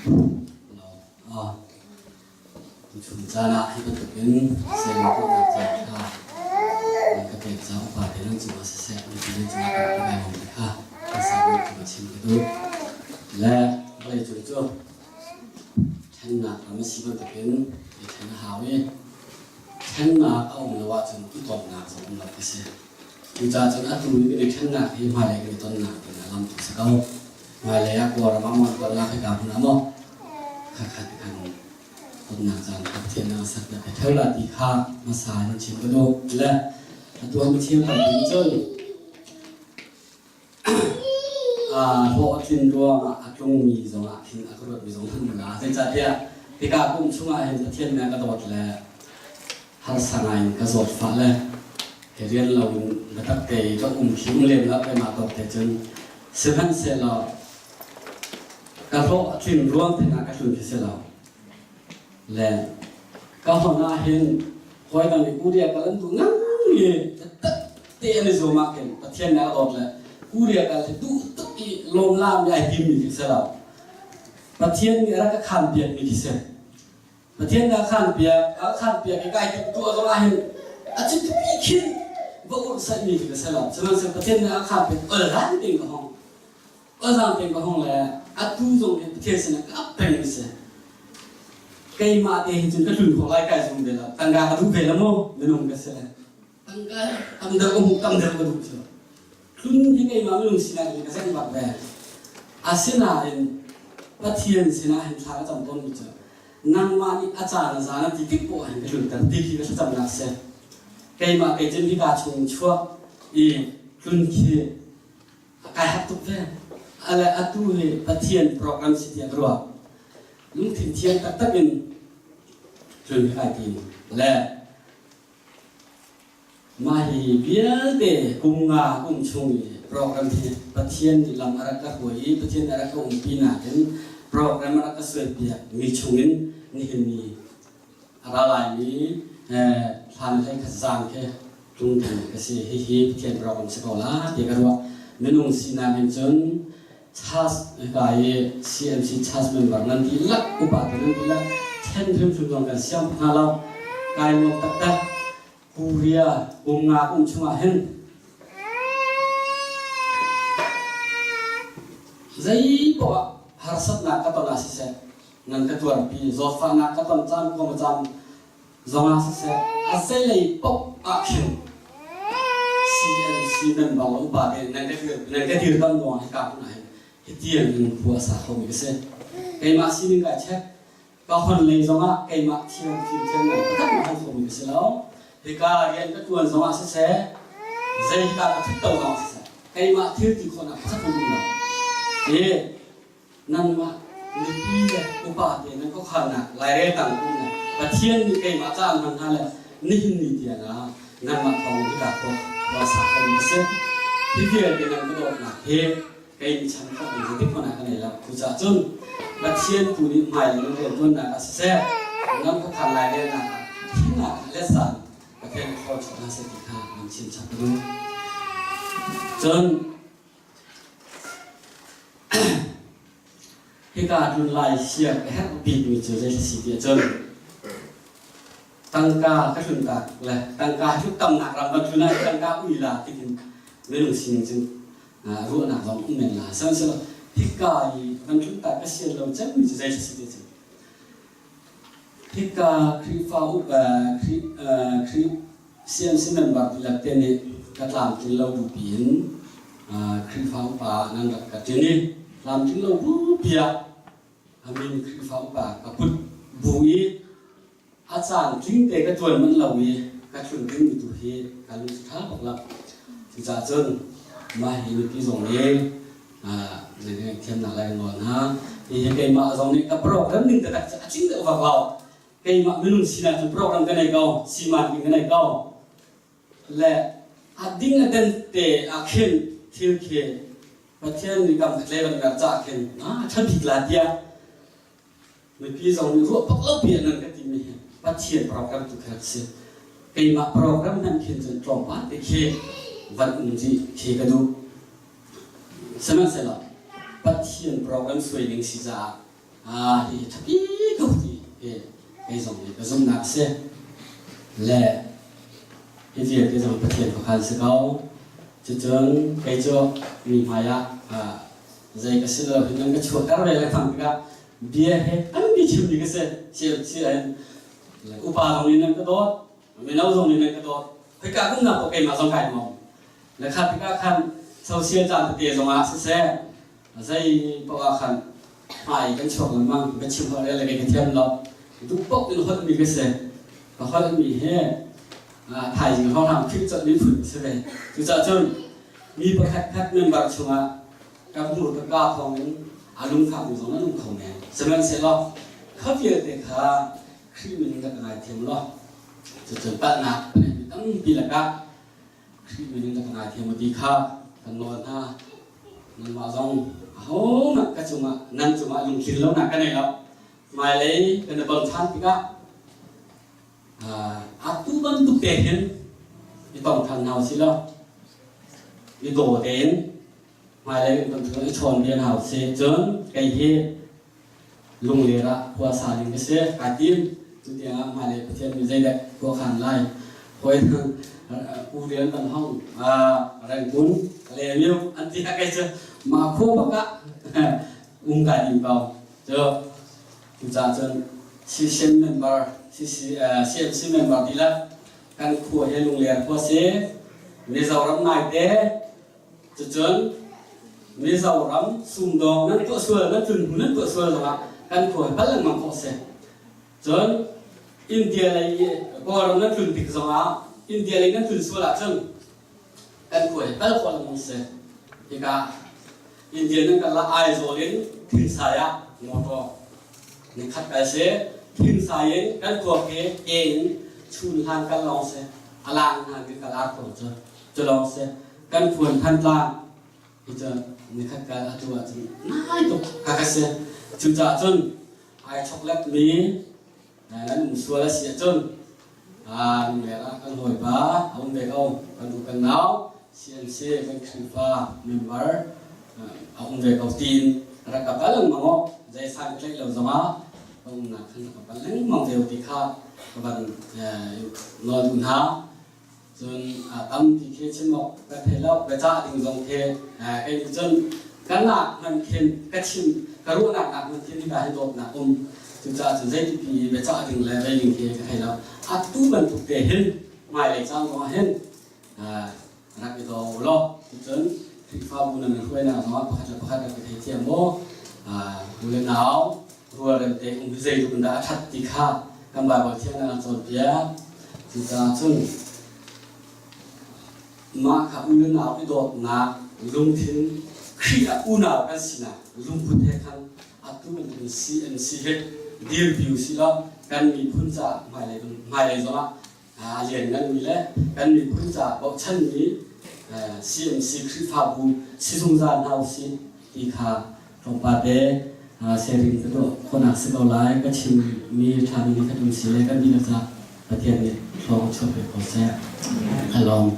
Tuchun caan ah hi bantukin sianginn caan ṭha nan ka pek caah upa te nan cungah siseh, mipi nan cungah kan kai lawm ti kha kan sakmi cu ka chim ka duh. Le vawleicung cu ṭhennak ram a si bantukin i ṭhen a hau i ṭhennak a um lo ahcun i tonnak zong um lo ti si. Cucaah cun atu i kan i ṭhennak hi hmailei kan i tonnak ding ah lam tu si ko. Hmailei ah Kawlram ah maw tonnak hika hmun ah maw khakhat kan tonnak caan kha Pathian ah sak ka theo la ti kha hmasa in chim ka duh. Le atu ah mithiam tampi cun hlawhtlin ruangah a tlungmi zongah khin a ka ruatmi zong an um la. Zeicahtiah hika kum chungah hin Pathian nih a ka dawt le harsa ngai in ka zawtfah le hi rian lo in biatak te i ka um khi um lem lo keimah tawk te cun sihmanhsehlaw ka hlawh a tlin ruang theng ah ka tlun khi si lo le ka hon ah hin hawi dang nih Korea kal an duh ngang i tak te an i zuam ah khin Pathian nih a dawt le Korea kal hi duh tuk i lawmlam i ai tim mi khi si lo Pathian nih a rak ka khaan piak mi khi si Pathian nih a khaan piak a khaan piak i kai timh tuah zong ah hin a cuti khin va urh saihmi khi ka si lo sihmanhsehlaw Pathian nih a khaan piak ol hlan tein ka hong ol hlan tein ka hong le atu zong hi Pathian sinah ka ap peng mi si keimah te hin cun ka tlun khawh lai kai zum ve lo tangka ka duh ve lo mu minung ka si le tangka tam deuh ka hmuh tam deuh ka duh cu tlun hi keimah minung sinak in ka zeng bak ve asinain Pathian sinah hin thla ka cam tawn mi cu nangmah nih a caan a zaan a ti tik poah hin ka tlunter ti khi ka thlacamnak si keimah kei cun hika chung chuak i tlun khi kai hak tuk ve ale atu hi Pathian program si tiah ka ruah lungthin thiang taktak in tlun kai tim le Mah hi vialte kum nga kum chung i program hi Pathian nih lam a rak ka hruai i Pathian nih a rak ka umpi nakin program a rak ka suaipiak mi chungin nihin ni a ra laimi hlan hlei khat zaan khi tlung ding ka si. Hihi Pathian program si ko la ti ka ruah. Minung sinak in cun church hika i CMC church member nan dihlak upa te nan dihlak then hrimhrim zong kan siang hna lo kai nuam taktak Korea kum nga kum chungah hin zei poah harsatnak ka ton ah siseh nan ka tuarpi zawtfahnak ka ton caan kuam caan zongah siseh a zeilei paoh ah khin CNC member le upa te nan ka nan ka dirkamh ruangah hika hmun ah hin hitiang in khua a sa khomi ka si. Keimah sining kai check ka hon lei zongah keimah thiam fimthiamnak pakhat ma hon khomi ka si lo. Hika rian ka tuan zongah siseh zei hika ka thut to zongah siseh keimah thil ti khawhnak pakhat hmanh um lo. Hi nangmah mipi le upa te nan khuakhannak lairel tang um le Pathian nih keimah ca an hman hna le nihin ni tiang ah nangmah thawng hi dah khua khua sa kho mi si hi vialte nan ka dawtnak hi kei nih chan khawh ding zeitik hmanh ah ka nei lo cucaah cun Pathian tu nih hmailei nan riantuannak ah siseh nan khuakhan lairelnak ah thimnak ah le zan Pathian khawl chuah hna seh ti kha nan chim chap ka duh cun Hika tlun lai siang a herh bikmi cu zei si ti ahcun tangka ka tluntak le tangka hi tamnak ram van tlun ah tangka ui la ti khin minung sining cun ruahnak zong um men la. Sihmanhsehlaw hika i van tluntak ka sian lo cemmi cu zei si ti ahcun hika Khrihfa upa Khrih CMC member dihlak te nih ka tlamtling lo bupi in Khrihfa upa nan rak ka ṭin i tlamtling lo bupi ah a min Khrihfa upa ka put bu i a caan tling te ka ṭuan manh lo i ka tlun dingmi tu hi ka lung ṭha bak lo. Cucaah cun mah hi nupi zong nih nan thiamnak lai ka nawl hna. Hihi keimah zong nih ka program ning taktak cu a tling deuh vak lo. Keimah minung sinak cu program ka nei ko, siman ding ka nei ko. Le a ding a den te ah khin thil khi Pathian nih kam khat le van mer ca khin a ṭha bik la tiah mipi zong nih ruah bak lo pi nan ka timi hi Pathian program tu kha si. Keimah program hmanh khin cun tlawmpal te khi van um dih khi ka duh. Sihmanhsehlaw Pathian program suai ding si caah. Hi ṭhapi ko ti hi kei zong nih ka zumhnak a si. Le hi vialte zong Pathian khuakhan si ko. Cucun kei cu mi hmai ah zei ka si lo hin nan ka chuahter ve lengmang tikah bia he tampi chimmi ka si. CMC in upa zong nih nan ka dawt, mino zong nih nan ka dawt. Khoika kumnak paoh keimah zong kai nuam. Le kha tikah khan social caan tete zongah siseh, zei paoh ah khan hmai kan chuak lengmang, ka chim holh le ka thiam lo. Duh paoh in holhmi ka si. Ka holhmi hi thaizing hrawnghrang philh colhmi phun ka si ve. Cucaah cun mi pakhat khat member chungah ka hmur ka kaa thawngin a lungfakmi zong an um kho men. Sihmanhsehlaw kha vialte kha Khrih min in ka ngaithiam law cucun palhnak ka neihmi tampi lakah Khrih min in ka ngaithiam u ti kha kan nawl hna. Nanmah zong ahohmanh ka cungah nan cungah lungtlin lonak ka nei lo. Hmailei kan i ton ṭhan tikah atu bantuk te hin i tong ṭhan hna usih law i daw tein hmailei kan ton ṭhan i chawn bia hna usih. Cun kei hi Lungler ah khua sa ding ka si. Kaa tim. Cu tiangah hmailei Pathian nih zeidah khua khan lai. Hawi u rian kan hong Rangoon Kalaymyo an ti kei cu mah khua bak ah um kai tim ko. Cu cucaah cun CCM member CMC member dihlak kan khua hi Lungler khua si. Mizoram naite Cucun Mizoram sumdawng nan tuah sual, nan tlun hnu nan tuah sual zongah kan khua hi pal lengmang khawh a si. Cun India lei i Kawlram nan tlun tik zongah India lei nan tlun sual ahcun kan khua hi pal khawh lengmang si. Hika India nan kal ah Aizawl in Thingsai ah motor nikhat kal si. Thingsai in kan khua khi ke in chun hlan kal lawng si. A lang hna ke kal ar ko cu. Cu lawng si. Kan phuan Thantlang hi cu nikhat kal atu ahcun nai tuk ka ka si. Cucaah cun ai choklet mi nan um sual a si ahcun lungler ah kan hawipa a um ve ko kan u kan nau CMC kan Khrihfa member a um ve ko tiin rak ka pal lengmang aw zei san ka tlaih lo zongah ka umnak khan rak ka pal lengmang ve ti kha ka van nawl duh hna. Cun tampi khi chim awk ka thei lo, ka cah ding zong khi kei nih cun ka nak hmanh khin ka chim ka ruahnak nak hmanh khin hika hi dawtnak um. Cucaah cun zeitipi i biacah ding le rei ding khi ka thei lo. Atu bantuk te hin hmailei caan zongah hin rak i daw u law cucun Khrihfabu nan i hruainak zongah pakhat le pakhat rak i theithiam u. U le nau rualrem te um hi zeitluk in dah a ṭhat ti kha kan Baibal thiang nih a cawnpiak. Cucaah cun mah kha u le nau i dawtnak lungthin Khrih ah unau kan sinak lungput he khan atu bantukin CNC he dirpi u sih law kan miphun caah hmailei hmailei zongah a liannganmi le kan miphun caah bochanmi CMC Khrihfabu si zungzal hna usih ti kha tlawmpal te sharing ka tuah khawhnak si ko lai. Ka chimmi ṭhami nih khat um si le kan dihlak caah Pathian nih thluang a chuah ve ko seh. Ka lawm.